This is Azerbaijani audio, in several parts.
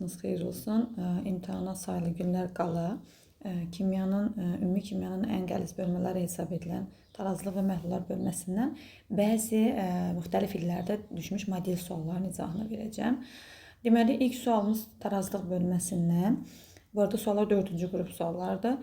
Vaxtınız xeyir olsun. İmtahana sayılı günlər qala kimyanın, ümumi kimyanın ən qəliz bölmələri hesab edilən tarazlıq və məhlullar bölməsindən bəzi müxtəlif illərdə düşmüş model sualların izahını verəcəm. Deməli, ilk sualımız tarazlıq bölməsindən. Bu arada suallar 4-cü qrup suallardır.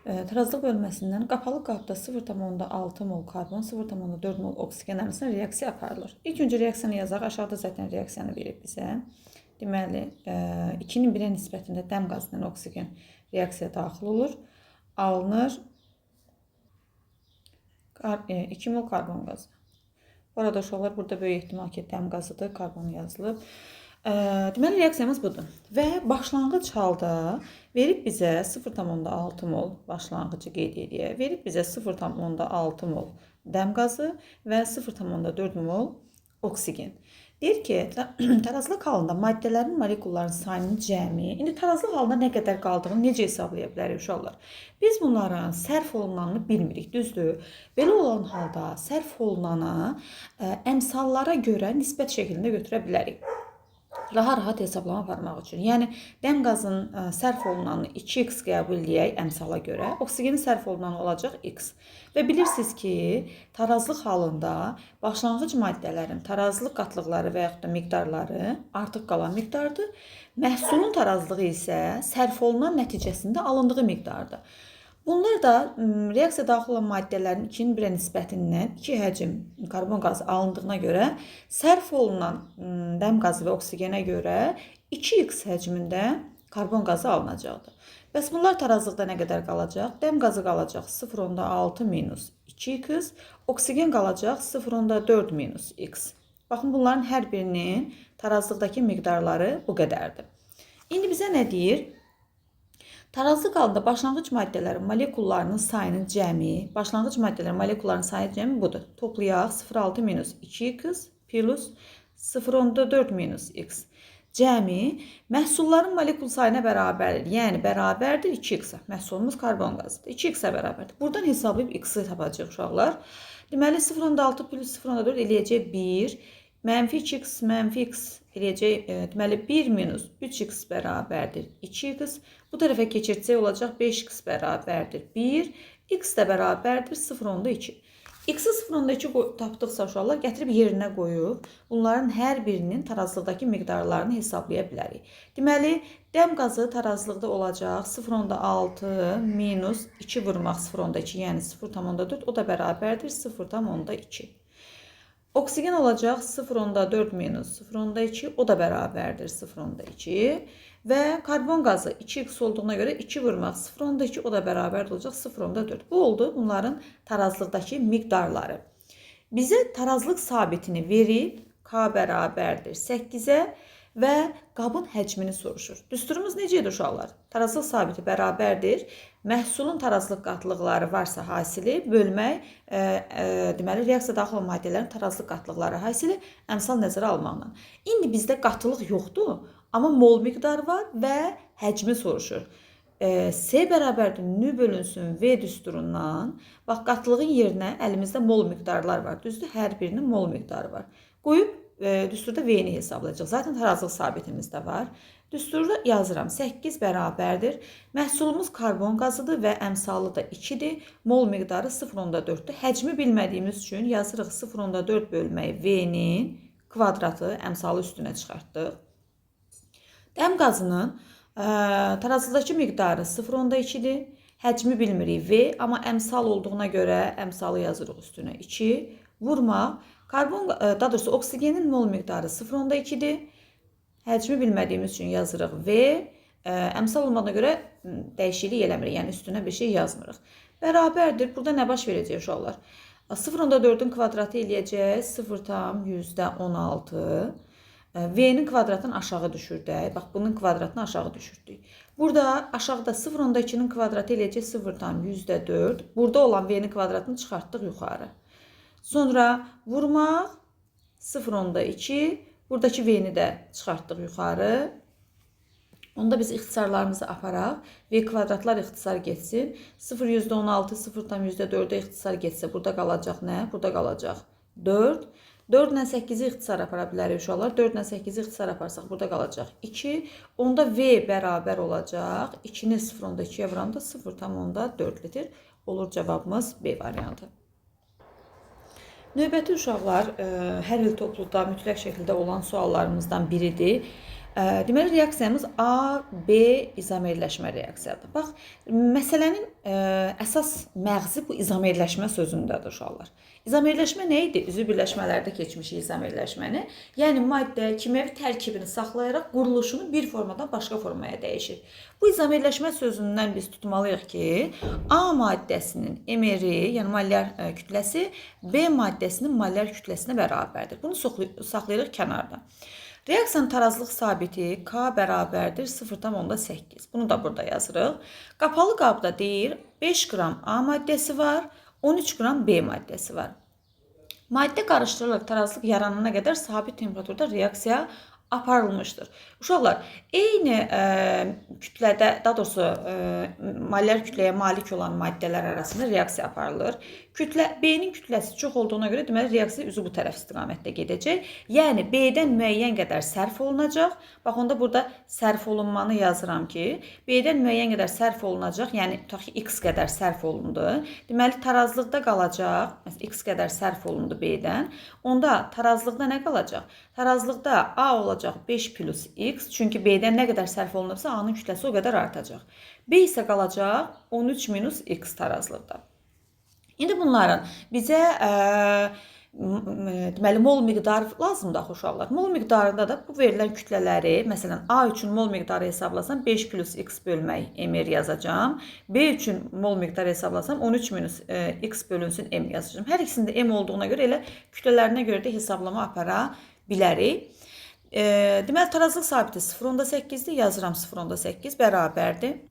Tarazlıq bölməsindən qapalı qabda 0,6 mol karbon, 0,4 mol oksigen arasında reaksiya aparılır. İlk öncə reaksiyanı yazaq. Aşağıda zaten reaksiyanı verib bizə. Deməli, 2-nin 1-ə nisbətində dəm qazı ilə oksigen reaksiya daxil olur. Alınır 2 mol karbon qazı. Bu arada uşaqlar, burada böyük ehtimal ki, dəm qazıdır, karbon yazılıb. Deməli, reaksiyamız budur. Və başlanğıc halda verib bizə 0,6 mol başlanğıcı qeyd edək. Verib bizə 0,6 mol dəm qazı və 0,4 mol oksigen. Deyir ki, tarazlıq halında maddələrin molekulların sayının cəmi. İndi tarazlıq halında nə qədər qaldığını necə hesablaya bilərik uşaqlar? Biz bunların sərf olunanını bilmirik, düzdür? Belə olan halda sərf olunana əmsallara görə nisbət şəklində götürə bilərik. Rahat-rahat hesablama aparmaq üçün. Yəni, dəm qazının sərf olunanını 2x qəbul eləyək əmsala görə. Oksigenin sərf olunanı olacaq x. Və bilirsiniz ki, tarazlıq halında başlanğıc maddələrin tarazlıq qatlıqları və yaxud da miqdarları artıq qalan miqdardır. Məhsulun tarazlığı isə sərf olunan nəticəsində alındığı miqdardır. Bunlar da reaksiya daxil olan maddələrin 2-nin 1-ə nisbətindən 2 həcm karbon qazı alındığına görə sərf olunan dəm qazı və oksigenə görə 2x həcmində karbon qazı alınacaqdır. Bəs bunlar tarazlıqda nə qədər qalacaq? Dəm qazı qalacaq 0,6 minus 2x, oksigen qalacaq 0,4 minus x. Baxın, bunların hər birinin tarazlıqdakı miqdarları bu qədərdir. İndi bizə nə deyir? Tarazlıq halında başlanğıc maddələrin molekullarının sayının cəmi, başlanğıc maddələrin molekullarının sayının cəmi budur. Toplayaq 0,6 minus 2x plus 0,4 minus x. Cəmi məhsulların molekul sayına bərabərdir. Yəni bərabərdir 2x-a. Məhsulumuz karbon qazıdır. 2x-a bərabərdir. Buradan hesablayıb x-i tapacaq uşaqlar. Deməli 0,6 plus 0,4 eləyəcək 1. Mənfi 2x mənfi x eləyəcək, deməli 1 minus 3x bərabərdir 2x. Bu tərəfə keçirtsək olacaq 5x bərabərdir 1. X də bərabərdir 0,2. X-i 0,2 tapdıqsa uşaqlar gətirib yerinə qoyub bunların hər birinin tarazlıqdakı miqdarlarını hesablaya bilərik. Deməli, dəm qazı tarazlıqda olacaq 0,6 minus 2 vurmaq 0,2, yəni 0,4, o da bərabərdir 0,2. Oksigen olacaq 0,4 minus 0,2, o da bərabərdir 0,2. Və karbon qazı 2x olduğuna görə 2 vurmaq 0,2, o da bərabər olacaq 0,4. Bu oldu bunların tarazlıqdakı miqdarları. Bizə tarazlıq sabitini verib K bərabərdir 8-ə və qabın həcmini soruşur. Düsturumuz necə idi uşaqlar? Tarazlıq sabiti bərabərdir. Məhsulun tarazlıq qatlıqları varsa hasili bölmək, deməli reaksiya daxil olan maddələrin tarazlıq qatlıqları hasili əmsal nəzərə almaqla. İndi bizdə qatılıq yoxdur, amma mol miqdarı var və həcmi soruşur. S bərabərdir nü bölünsün V düsturundan. Bax, qatılığın yerinə əlimizdə mol miqdarlar var. Düzdür, hər birinin mol miqdarı var. Qoyub düsturda V-ni hesablayacaq. Zaten tarazlıq sabitimiz də var. Düsturda yazıram. 8 bərabərdir. Məhsulumuz karbon qazıdır və əmsalı da 2-dir. Mol miqdarı 0,4-dür. Həcmi bilmədiyimiz üçün yazırıq 0,4 bölmək V-nin kvadratı, əmsalı üstünə çıxartdıq. Dəm qazının tarazlıqdakı miqdarı 0,2-dir. Həcmi bilmirik V, amma əmsal olduğuna görə əmsalı yazırıq üstünə 2. Vurmaq. Karbon, daha doğrusu oksigenin mol miqdarı 0,2-dir. Həcmi bilmədiyimiz üçün yazırıq V. Əmsal olmadığına görə dəyişiklik eləmirik. Yəni üstünə bir şey yazmırıq. Bərabərdir. Burada nə baş verəcək uşaqlar? 0,4-ün kvadratı eləyəcək 0,16. V-nin kvadratını aşağı düşürdük. Bax, bunun kvadratını aşağı düşürdük. Burada aşağıda 0,2-nin kvadratı eləyəcək 0,4. Burada olan V-nin kvadratını çıxartdıq yuxarı. Sonra vurmaq 0,2. Buradakı V-ni də çıxartdıq yuxarı. Onda biz ixtisarlarımızı aparaq. V kvadratlar ixtisar getsin. 0,16, 0,4-ə ixtisar getsə burada qalacaq nə? Burada qalacaq 4. 4 ilə 8-i ixtisar apara bilərik uşaqlar. 4 ilə 8-i ixtisar aparsaq burada qalacaq 2. Onda V bərabər olacaq. 2-ni 0,2-yə vuranda 0,4 litr olur cavabımız B variantı. Növbəti uşaqlar hər il topluda mütləq şəkildə olan suallarımızdan biridir. Deməli, reaksiyamız A-B izomerləşmə reaksiyadır. Bax, məsələnin əsas məğzi bu izomerləşmə sözündədir uşaqlar. İzomerləşmə nə idi? Üzvü birləşmələrdə keçmişik izomerləşməni. Yəni, maddə kimyəvi tərkibini saxlayaraq quruluşunu bir formadan başqa formaya dəyişir. Bu izomerləşmə sözündən biz tutmalıyıq ki, A maddəsinin MR-i, yəni molyar kütləsi, B maddəsinin molyar kütləsinə bərabərdir. Bunu saxlayırıq kənarda. Reaksiyanın tarazlıq sabiti K bərabərdir 0,8. Bunu da burada yazırıq. Qapalı qabda deyir 5 qram A maddəsi var, 13 qram B maddəsi var. Maddə qarışdırılaraq tarazlıq yaranana qədər sabit temperaturda reaksiya aparılmışdır. Uşaqlar, eyni kütlədə, daha doğrusu molyar kütləyə malik olan maddələr arasında reaksiya aparılır. Kütlə, B-nin kütləsi çox olduğuna görə deməli reaksiya üzü bu tərəf istiqamətdə gedəcək. Yəni B-dən müəyyən qədər sərf olunacaq. Bax, onda burada sərf olunmanı yazıram ki, B-dən müəyyən qədər sərf olunacaq, yəni tutaq ki, x qədər sərf olundu. Deməli tarazlıqda qalacaq, məsələn, x qədər sərf olundu B-dən. Onda tarazlıqda nə qalacaq? Tarazlıqda A olacaq 5 plus x, çünki B-dən nə qədər sərf olunubsa, A-nın kütləsi o qədər artacaq. B isə qalacaq 13 minus x tarazlıqda. İndi bunların bizə deməli mol miqdarı lazımdır axı uşaqlar. Mol miqdarında da bu verilən kütlələri, məsələn A üçün mol miqdarı hesablasam 5 plus x bölmək mr yazacağam. B üçün mol miqdarı hesablasam 13 minus x bölünsün m yazacağam. Hər ikisində m olduğuna görə elə kütlələrinə görə də hesablama apara bilərik. Deməli tarazlıq sabiti 0,8-dir. Yazıram 0,8 bərabərdir.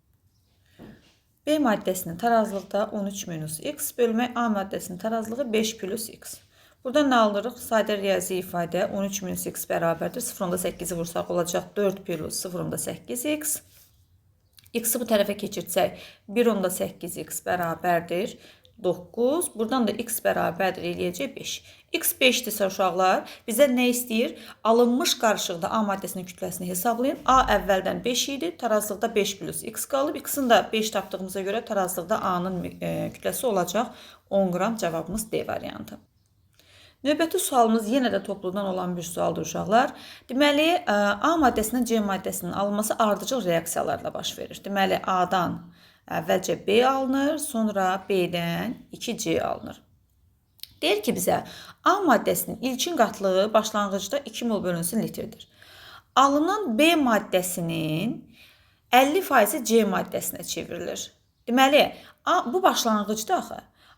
B maddəsinin tarazlıqda 13 minus x bölmək A maddəsinin tarazlığı 5 plus x. Buradan nə alırıq? Sadə riyazi ifadə 13 minus x bərabərdir. 0,8-i vursaq olacaq 4 plus 0,8x. X-i bu tərəfə keçirtsək 1,8x bərabərdir 9. Buradan da x bərabərdir eləyəcək 5. X 5-dirsə uşaqlar, bizə nə istəyir? Alınmış qarışıqda A maddəsinin kütləsini hesablayın. A əvvəldən 5 idi. Tarazlıqda 5 plus x qalıb. X-in də 5 tapdığımıza görə tarazlıqda A-nın kütləsi olacaq 10 qram. Cavabımız D variantı. Növbəti sualımız yenə də topludan olan bir sualdır uşaqlar. Deməli, A maddəsindən C maddəsinin alınması ardıcıl reaksiyalarla baş verir. Deməli, A-dan əvvəlcə B alınır, sonra B-dən 2C alınır. Deyir ki bizə, A maddəsinin ilkin qatlığı başlanğıcda 2 mol bölünsün litrdir. Alınan B maddəsinin 50% C maddəsinə çevrilir. Deməli, A, bu başlanğıcda axı.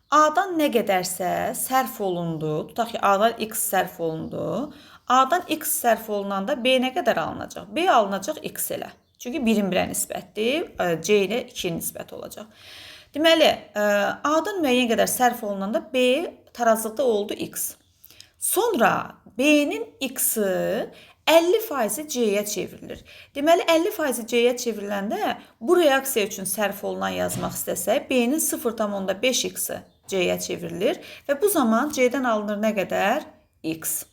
A-dan nə qədərsə sərf olundu, tutaq ki, A-dan X sərf olundu. A-dan X sərf olunanda B nə qədər alınacaq? B alınacaq X elə. Çünki 1-in 1-ə nisbətdir, C ilə 2-yə nisbət olacaq. Deməli, A-dan müəyyən qədər sərf olunanda B tarazlıqda oldu X. Sonra B-nin X-i 50% C-yə çevrilir. Deməli, 50% C-yə çevriləndə bu reaksiya üçün sərf olunan yazmaq istəsək, B-nin 0,5x-i C-yə çevrilir və bu zaman C-dən alınır nə qədər? X.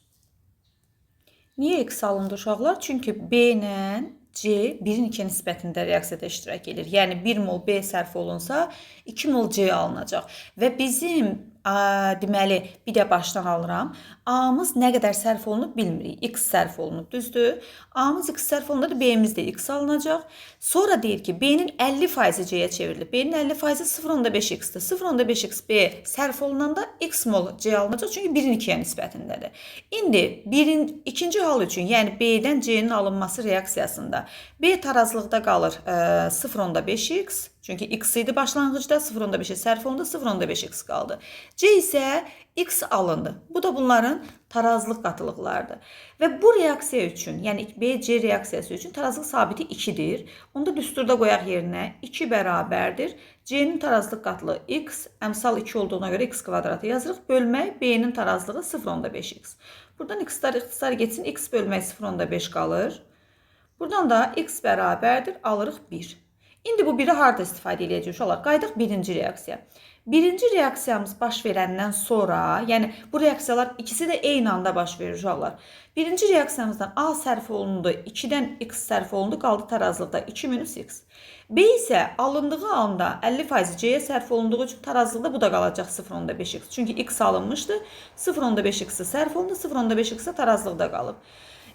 Niyə X alındı uşaqlar? Çünki B ilə C 1-in 2 nisbətində reaksiyada iştirak edir. Yəni 1 mol B sərf olunsa 2 mol C alınacaq. Və bizim deməli bir də başdan alıram. A-mız nə qədər sərf olunub bilmirik. X sərf olunub, düzdür? A-mız X sərf olunanda da B-miz də X alınacaq. Sonra deyir ki, B-nin 50% C-yə çevrilir. B-nin 50% 0,5x-dir. 0,5x B sərf olunanda X mol C alınacaq. Çünki 1-in 2-yə nisbətindədir. İndi ikinci hal üçün, yəni B-dən C-nin alınması reaksiyasında B tarazlıqda qalır 0,5x. Çünki x idi başlanğıcda, 0,5-ə sərf olundu, 0,5x qaldı. C isə x alındı. Bu da bunların tarazlıq qatılıqlarıdır. Və bu reaksiya üçün, yəni BC reaksiyası üçün tarazlıq sabiti 2-dir. Onu da düsturda qoyaq yerinə 2 bərabərdir. C-nin tarazlıq qatılığı x, əmsal 2 olduğuna görə x kvadratı yazırıq. Bölmək B-nin tarazlığı 0,5x. Buradan x-lar ixtisar getsin, x bölmək 0,5 qalır. Buradan da x bərabərdir, alırıq 1. İndi bu 1-i harda istifadə edəcəyik uşaqlar? Qayıdaq birinci reaksiya. Birinci reaksiyamız baş verəndən sonra, yəni bu reaksiyalar ikisi də eyni anda baş verir uşaqlar. Birinci reaksiyamızdan A sərf olundu, 2-dən X sərf olundu, qaldı tarazlıqda 2 minus X. B isə alındığı anda 50% C-yə sərf olunduğu üçün tarazlıqda bu da qalacaq 0,5x. Çünki X alınmışdı, 0,5x-i sərf olundu, 0,5x-i tarazlıqda qalıb.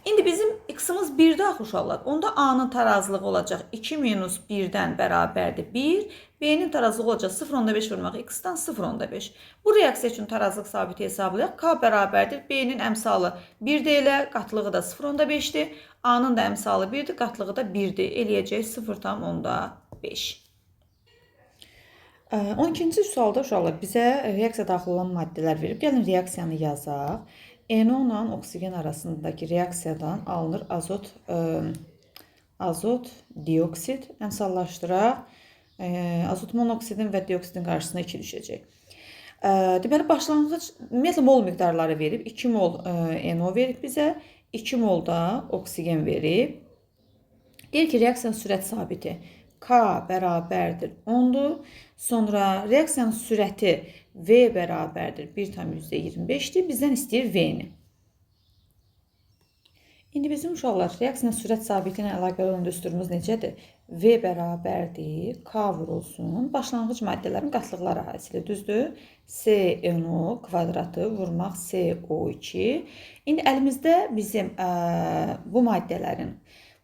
İndi bizim x-imiz 1-də axı uşaqlar. Onda A-nın tarazlığı olacaq 2 minus 1-dən bərabərdir 1. B-nin tarazlığı olacaq 0,5 vurmaq x-dan 0,5. Bu reaksiya üçün tarazlıq sabiti hesablayaq. K bərabərdir. B-nin əmsalı 1-də elə, qatlığı da 0,5-dir. A-nın da əmsalı 1-dir, qatlığı da 1-dir. Eləyəcək 0,5. 12-ci sualda uşaqlar bizə reaksiya daxil olan maddələr verib. Gəlin reaksiyanı yazaq. NO ilə oksigen arasındakı reaksiyadan alınır azot dioksid. Əmsallaşdıraq. Azot monoksidin və dioksidin qarşısına 2 düşəcək. Deməli, başlanğıc, ümumiyyətlə, mol miqdarları verib. 2 mol NO verib bizə, 2 mol da oksigen verib. Deyir ki, reaksiyanın sürət sabiti K bərabərdir 10-dur. Sonra reaksiyanın sürəti V bərabərdir 1,25-dir. Bizdən istəyir V-ni. İndi bizim uşaqlar reaksiyanın sürət sabiti ilə əlaqəli olan düsturumuz necədir? V bərabərdir K vurulsun. Başlanğıc maddələrin qatlıqları hasili, düzdür? CNO kvadratı vurmaq CO2. İndi əlimizdə bizim bu maddələrin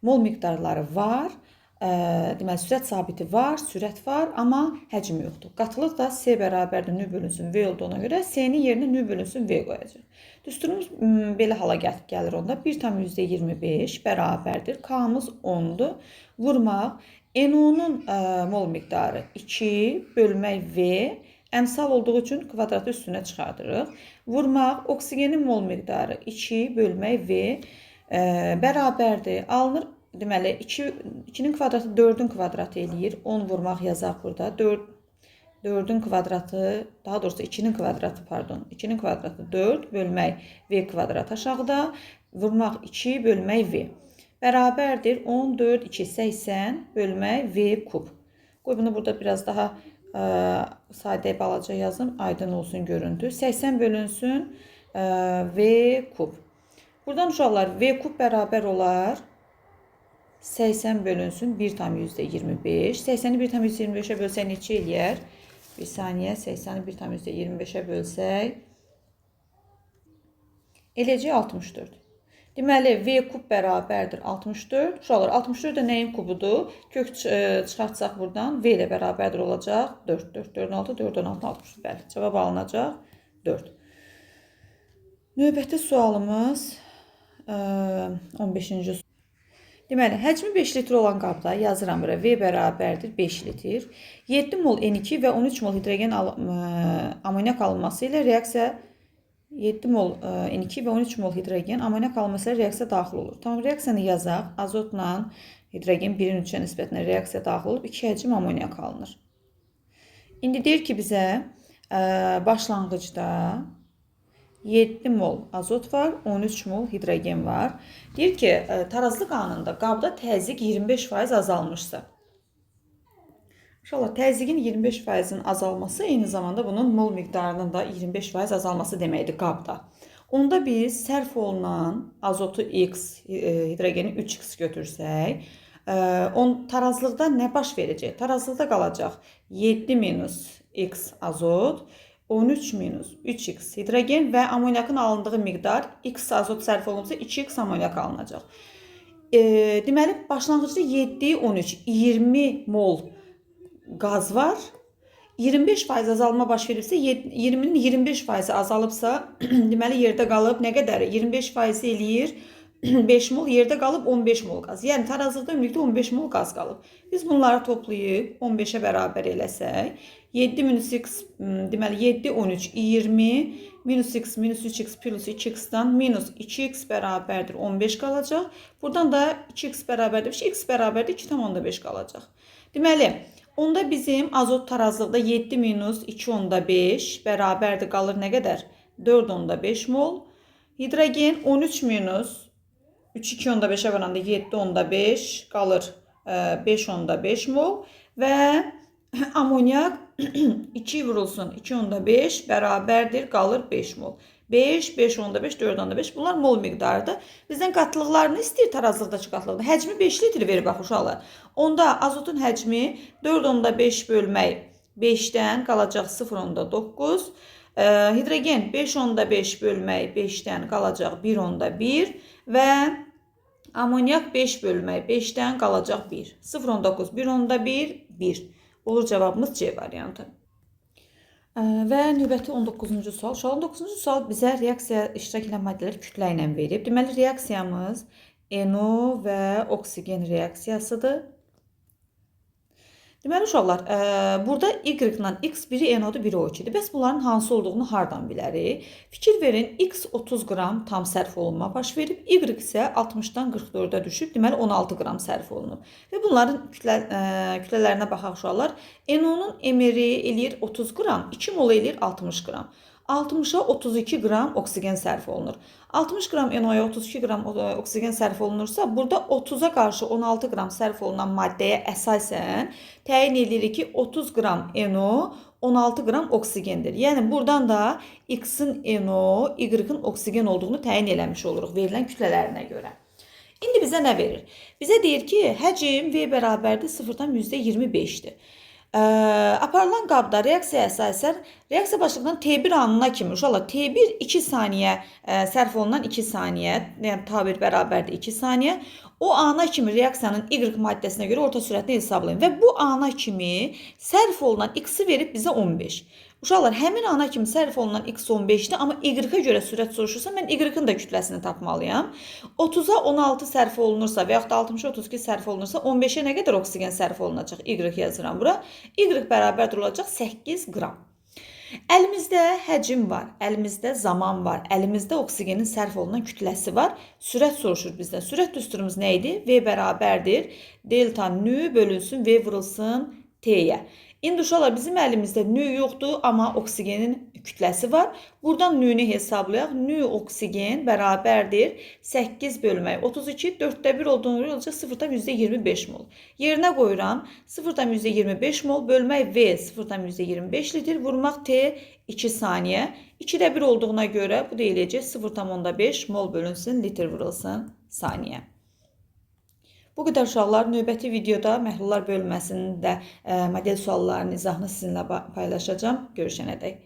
mol miqdarları var. Deməli, sürət sabiti var, sürət var, amma həcm yoxdur. Qatılıq da C bərabərdir nü bölünsün V olduğuna görə C-nin yerinə nü bölünsün V qoyacaq. Düsturumuz belə hala gəlir onda. 1,25 bərabərdir. K-mız 10-dur. Vurmaq NO-nun mol miqdarı 2 bölmək V. Əmsal olduğu üçün kvadratı üstünə çıxardırıq. Vurmaq oksigenin mol miqdarı 2 bölmək V bərabərdir. Alınır. Deməli, 2-nin kvadratı 4-ün kvadratı eləyir. 10 vurmaq yazaq burada. 4-ün kvadratı, daha doğrusu 2-nin kvadratı, pardon. 2-nin kvadratı 4 bölmək V kvadrat aşağıda. Vurmaq 2 bölmək V. Bərabərdir 10, 4, 2, 80 bölmək V kub. Qoy bunu burada biraz daha sadə balaca yazım, aydın olsun görüntü. 80 bölünsün V kub. Buradan uşaqlar V kub bərabər olar. 80 bölünsün 1,25. 80-i 1,25-ə bölsək neçə eləyər? Bir saniyə, 80-i 1,25-ə bölsək eləyəcək 64. Deməli, V kub bərabərdir 64. Uşaqlar, 64 də nəyin kubudur? Kök çıxartsaq buradan V ilə bərabərdir olacaq 4, 4, 4, 6, 4, 16, 64. Bəli, cavab alınacaq 4. Növbəti sualımız 15-ci. Deməli, həcmi 5 litr olan qabda yazıram bura V bərabərdir 5 litr. 7 mol N2 və 13 mol hidrogen amonyak alınması ilə reaksiya 7 mol N2 və 13 mol hidrogen amonyak alınması ilə reaksiya daxil olur. Tamam, reaksiyanı yazaq. Azotla hidrogen 1-in 3-ə nisbətinə reaksiya daxil olub 2 həcm amonyak alınır. İndi deyir ki, bizə başlanğıcda 7 mol azot var, 13 mol hidrogen var. Deyir ki, tarazlıq anında qabda təzyiq 25% azalmışsa. İnşallah təzyiqin 25%-in azalması eyni zamanda bunun mol miqdarının da 25% azalması deməkdir qabda. Onda biz sərf olunan azotu X, hidrogeni 3X götürsək, tarazlıqda nə baş verəcək? Tarazlıqda qalacaq 7 minus X azot, 13 minus 3x hidrogen və amonyakın alındığı miqdar x azot sərf olunubsa 2x amonyak alınacaq. Deməli, başlanğıcda 7, 13, 20 mol qaz var. 25% azalma baş veribsə, 20-nin 25% azalıbsa, deməli, yerdə qalıb nə qədər? 25% eləyir 5 mol, yerdə qalıb 15 mol qaz. Yəni, tarazlıqda ümumilikdə 15 mol qaz qalıb. Biz bunları toplayıb 15-ə bərabər eləsək, 7 minus x, deməli 7, 13, 20, minus x, minus 3x plus 2x-dan minus 2x bərabərdir 15 qalacaq. Buradan da 2x bərabərdir, x bərabərdir 2,5 qalacaq. Deməli, onda bizim azot tarazlıqda 7 minus 2,5 bərabərdir qalır nə qədər? 4,5 mol. Hidrogen 13 minus 3, 2,5-ə varanda 7,5 qalır 5,5 mol və Amonyak 2 vurulsun 2,5 bərabərdir, qalır 5 mol. 5, 5,5, 4,5 bunlar mol miqdarıdır. Bizdən qatlıqlarını istəyir tarazlıqdakı qatlıqda. Həcmi 5 litr verir bax uşaqlar. Onda azotun həcmi 4,5 bölmək 5-dən qalacaq 0,9. Hidrogen 5,5 bölmək 5-dən qalacaq 1,1 və amonyak 5 bölmək 5-dən qalacaq 1. 0,9, 1,1, 1. Olur cavabımız C variantı. Və növbəti 19-cu sual. Uşaqlar, 19-cu sual bizə reaksiya iştirak edən maddələr kütlə ilə verib. Deməli, reaksiyamız NO və oksigen reaksiyasıdır. Deməli, uşaqlar, burada Y ilə X biri NO-dur, biri O2-dir. Bəs bunların hansı olduğunu hardan bilərik? Fikir verin, X 30 qram tam sərf olunma baş verib, Y isə 60-dan 44-ə düşüb, deməli 16 qram sərf olunub. Və bunların kütlələrinə baxaq uşaqlar. NO-nun MR-i eləyir 30 qram, 2 mol eləyir 60 qram. 60-a 32 qram oksigen sərf olunur. 60 qram NO-ya 32 qram oksigen sərf olunursa, burada 30-a qarşı 16 qram sərf olunan maddəyə əsasən təyin edirik ki, 30 qram NO 16 qram oksigendir. Yəni buradan da X-in NO, Y-in oksigen olduğunu təyin eləmiş oluruq verilən kütlələrinə görə. İndi bizə nə verir? Bizə deyir ki, həcm V bərabərdir 0,25-dir. Aparılan qabda reaksiya əsasən reaksiya başladıqdan T1 anına kimi uşaqlar T1 2 saniyə sərf olunan 2 saniyə, yəni T1 bərabərdir 2 saniyə. O ana kimi reaksiyanın Y maddəsinə görə orta sürətini hesablayın və bu ana kimi sərf olunan X-i verib bizə 15. Uşaqlar, həmin ana kimi sərf olunan X 15-dir, amma Y-a görə sürət soruşursa, mən Y-ın da kütləsini tapmalıyam. 30-a 16 sərf olunursa və yaxud da 60-a 32 sərf olunursa, 15-ə nə qədər oksigen sərf olunacaq? Y yazıram bura. Y bərabərdir olacaq 8 qram. Əlimizdə həcm var, əlimizdə zaman var, əlimizdə oksigenin sərf olunan kütləsi var. Sürət soruşur bizdən. Sürət düsturumuz nə idi? V bərabərdir delta nü bölünsün V vurulsun T-yə. İndi uşaqlar, bizim əlimizdə nü yoxdur, amma oksigenin kütləsi var. Buradan nü-nü hesablayaq. Nü oksigen bərabərdir 8 bölmək 32, 4-də 1 olduğuna görə olacaq 0,25 mol. Yerinə qoyuram 0,25 mol bölmək V 0,25 litr vurmaq T 2 saniyə. 2-də 1 olduğuna görə bu da eləyəcək 0,5 mol bölünsün litr vurulsun saniyə. Bu qədər uşaqlar, növbəti videoda məhlullar bölməsində model suallarının izahını sizinlə paylaşacağam. Görüşənədək.